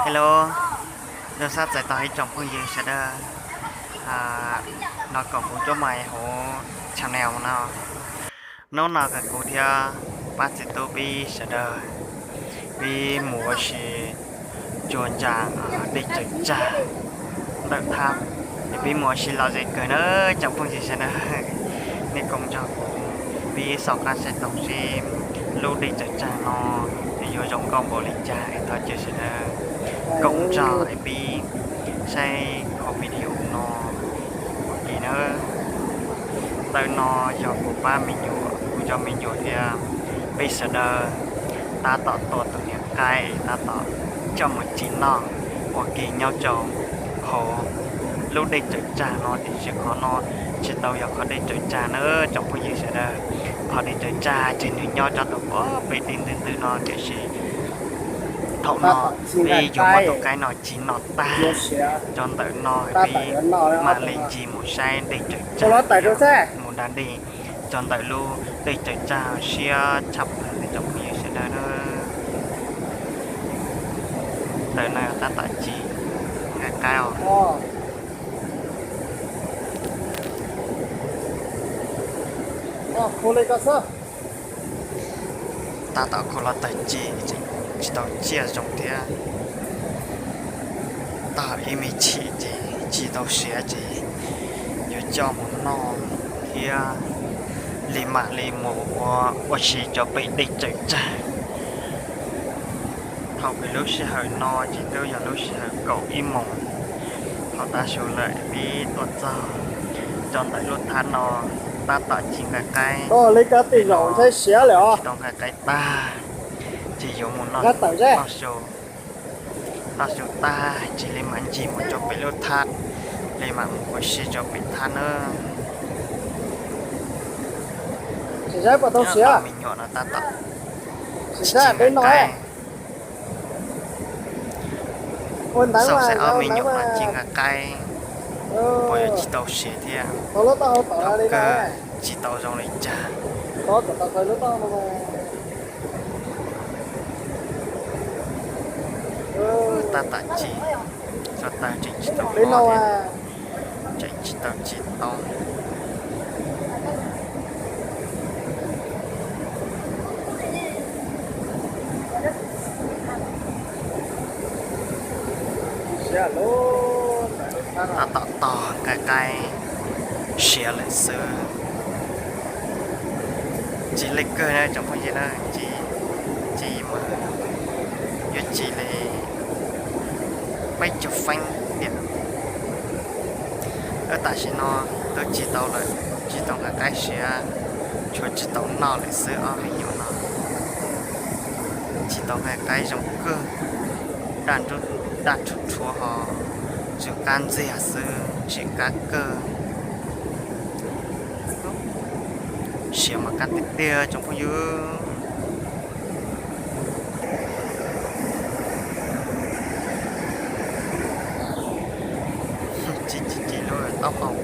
Hello, zoo sab txais tos ib tsoom phooj ywg sawv daws no kom kuv cuab mais hauv channel no. Hnub no kuv thiab pab txiv tub peb sawv daws peb mus ua si tsuas ntsa dej tsaws tsag ntawm thab, es peb mus ua si lom zem kawg na tsoom phooj ywg sawv daws. Nej koom nrog kuv peb xauj qab saib tau seb lub dej tsaws tsag no nws yuav zoo nkauj npaum li cas es thov caw sawv daws koom nrog es peb saib qhov video no ua ke na. Ntawm no yog kuv pab me nyuam, kuv cov me nyuam thiab peb sawv daws tab tom tua tus niam qaib tab tom coj mus ci noj ua ke nyob rau hauv lub dej tsaws tsag no, tiam sis qhov no tsis tau yog qhov dej tsaws tsag na tsoom phooj ywg sawv daws. Qhov dej tsaws tsag ces nws nyob rau tom pem dej ntwm ntwm no, tiam sis thaum no peb yuav muab tus qaib no ci noj tag. Rau ntawm no peb mam li ncig mus saib dej tsaws tsag, mus da dej rau ntawm lub dej tsaws tsag siab tshaj plaws li tsoom phooj ywg sawv daws na. Ntawm no tab tom ci nqaij qaib os. Tab tom kho los tawg ci, tsis tau ciaj zoo thiab. Tag ib me chim ces ci tau siav ces yuav coj mus noj thiab li mam li mus ua, ua si rau pem dej tsaws tsag. Thaum peb lub sij hawm no ces twb yog lub sij hawm kaum ib moos hauv tav su lawm, peb tuaj txog rau ntawm lub thab no tab tom ci nqaij qaib. Tsis tau nqaij qaib tag ces yuav mus noj, noj su, noj su tag ces li mam ncig mus rau pem lub thab, li mam mus ua si rau pem thab na. Me nyuam no tab tom ci nqaij qaib. Xauj saib ob me nyuam no ci nqaij qaib puas yuav ci tau siav thiab. Thaum kawg ci tau zoo li cas. Tab tom ci, tso taw tseem tsis tau hlob thiab, tseem tsis tau ci tau. Tab tom tog nqaij qaib siav lawm xwb. Ci lej kawg na tsoom phooj ywg na, ci, ci mas yuav ci li peb caug feeb tiam. Tam sim no twb ci tau lawm, ci tau nqaij qaib siav, tshuav tsis tau noj lawm xwb ob me nyuam no. Ci tau nqaij qaib zoo kawg, daj nrub daj rhuav rhuav ho, tsis qab ntxiag xwb, tsis qab kawg. Siav mas qab tiag tiag tsoom phooj ywg. Ci ci ci lub taub hau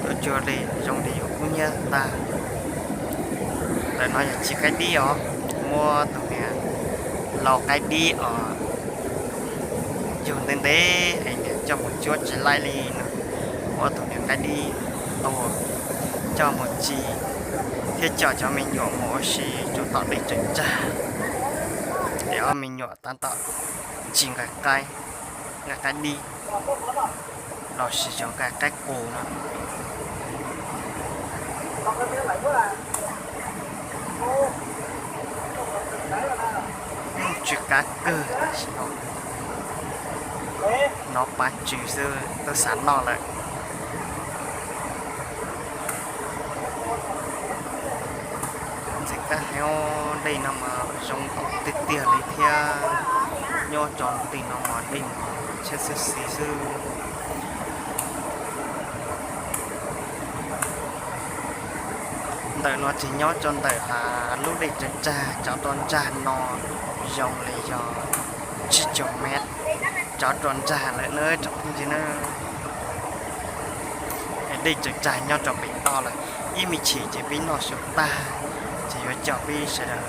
tuaj cuag li zoo li yuav kub hnyiab ntag. Ntawm no yog ci qaib dib os, muab tus niag lau qaib dib os, yug ntev ntev es niam coj mus cuab tsis laij li no, muab tus niag qaib dib tua coj mus ci thiab coj cov me nyuam mus ua si rau tom dej tsaws tsag. Es ob me nyuam tab tom ci nqaij qaib, nqaij qaib dib los sis cov nqaij qaib qus no. Tsw qab kawg tam sim no, nov pab tsw xwb twb xav noj lawm. Ntxim qab heev, dej no mas zoo nkauj tiag tiag li thiab. Nyob rau tim no mas dej mas tshiab xwb xis xwb. Ntawm no ces nyob rau ntawm lub dej tsaws tsag, cov rau ntsag no zoo li yog tsib caug mev, cov rau ntsag lawm na tsoom phooj ywg na. Dej tsaws tsag nyob rau pem toj lawm, ib me chim ces peb noj su tag ces yuav coj peb sawv daws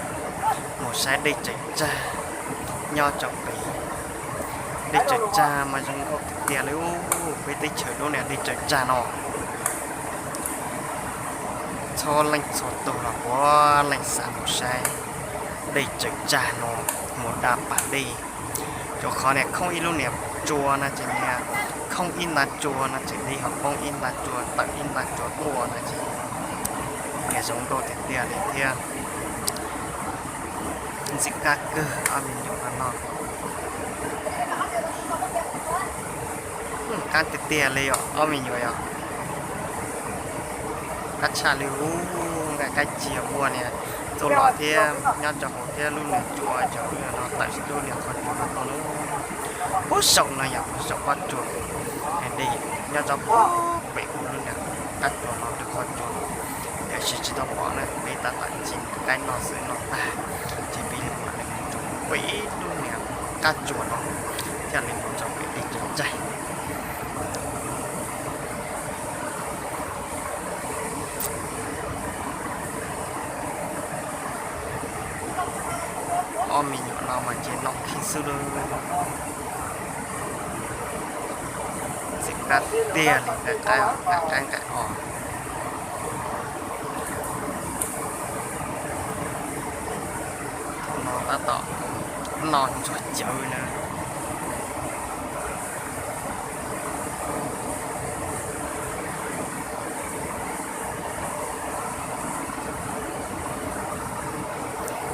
mus saib dej tsaws tsag nyob rau pem Dej tsaws tsag mas zoo nkauj tiag tiag li ub, peb teb chaws lub niag dej tsaws tsag no. Txhua leej txhua tus los puav leej xav mus saib dej tsaws tsag no, mus da pas dej. Rau qhov niag khoob ib lub niag tsua no ces niag khoob ib nta tsua no ces dej ho poob ib nta tsua, tawm ib nta tsua tuaj no ces niag zoo nkauj tiag tiag li thiab. Ntxim qab kawg ob me nyuam no. Qab tiag tiag li os ob me nyuam yom. Qab tshaj li ub, nqaij qaib tsis yog muaj niag txuj lom thiab nyob rau hauv thiab lub niag tsua cov lub no tawm lub niag qhov tsua no tuaj lub puag saum no yog puag saum pob tsuas. Dej nyob rau puag pem kuv lub niag qab tsua no lub qhov tsua. Tiam sis tsis tau pom na, peb tab tom ntxim qaib noj xwb no tag, ces peb mam li mus rau pem lub niag qab tsua no thiaj li mus rau pem dej tsaws tsag. Ob me nyuam no mas ces noj khib xwb lawm. Ntxim qab tiag li nqaij qaib, nqaij qaib nqaij os. Thaum no tab tom noj ntsuag cawv na.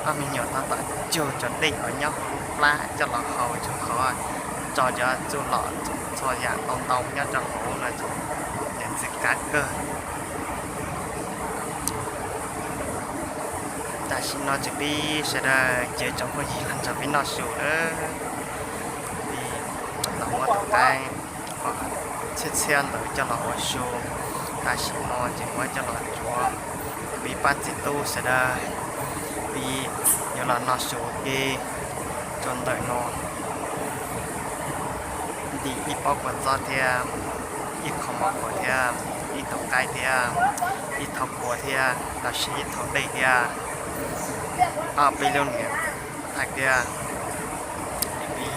Ob me nyuam tab tom cug cov dej uas nyob hauv plab coj los haus rau qhov tso cov txuj lom txhua yam ntau ntau nyob rau hauv no ces ntxim qab kawg. Tam sim no ces peb sawv daws ces tsoom phooj ywg los nrog peb noj su lawm. Peb los muab tus qaib txhiab txhiab ntawd coj los ua su, tam sim no ces muab coj los tsuav. Peb pab txiv tub sawv daws, peb yuav los noj su ua ke rau ntawm no. Ntim ib pob kua txob thiab ib qho mov kuam thiab ib tug qaib thiab ib thau kua thiab los sis ib thau dej thiab ob peb lub niag thaij thiab, peb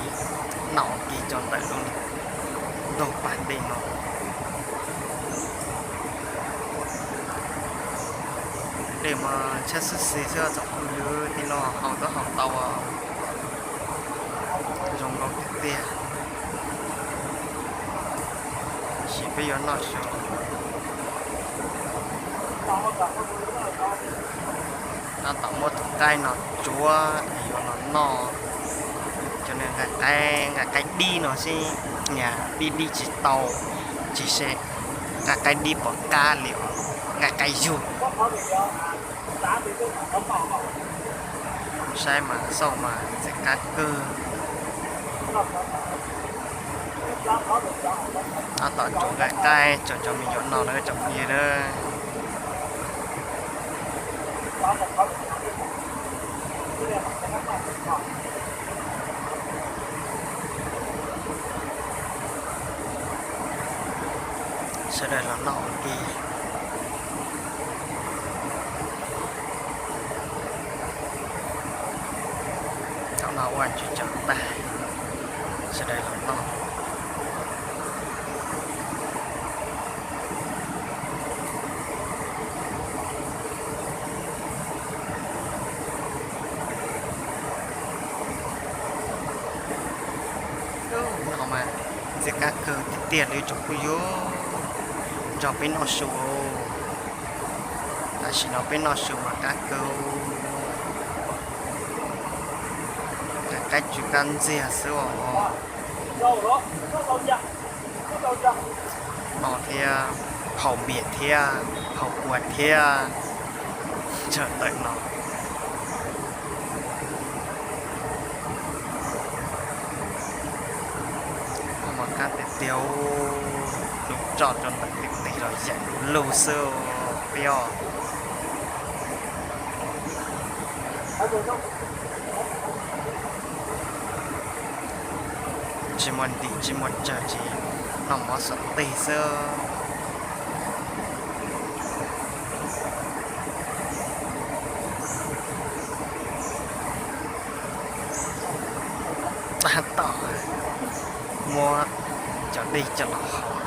noj ua ke rau ntawm lub niag ntug pas dej no. Dej mas tshiab xwb xis xwb tsoom phooj ywg, tej no haus twb haus tau, zoo nkauj tiag tiag. Tab sis peb yuav noj su, tab tom muab tus qaib no tsuav es yuav los noj. Cov niag nqaij qaib, nqaij qaib dib no xwb, niag dib dib tsis tau, tsis xav nqaij qaib dib pom qab li os, nqaij qaib yug. Saib mas xauj mas ntxim qab kawg. Tab tom tsuav nqaij qaib tso cov me nyuam noj na tsoom phooj ywg na. Sawv daws los noj ua ke. Thaum no ua ntsis tsaus tag, sawv daws los noj. No mas ntxim qab kawg tiag tiag li tsoom phooj ywg, nrog peb noj su. Tam sim no peb noj su mas qab kawg, nqaij qaib tsw qab ntxiag xwb os. No thiab, haus npias thiab, haus kua thiab, ntshaw ntawm no. Mas qab tiag tiag, lub roj rau ntawm tim tes los yam lug xwb peb os. Tsis muaj ntim tsis muaj tsawg ces noj mov xaum tes xwb. Tab tom Muab cov dej coj los haus.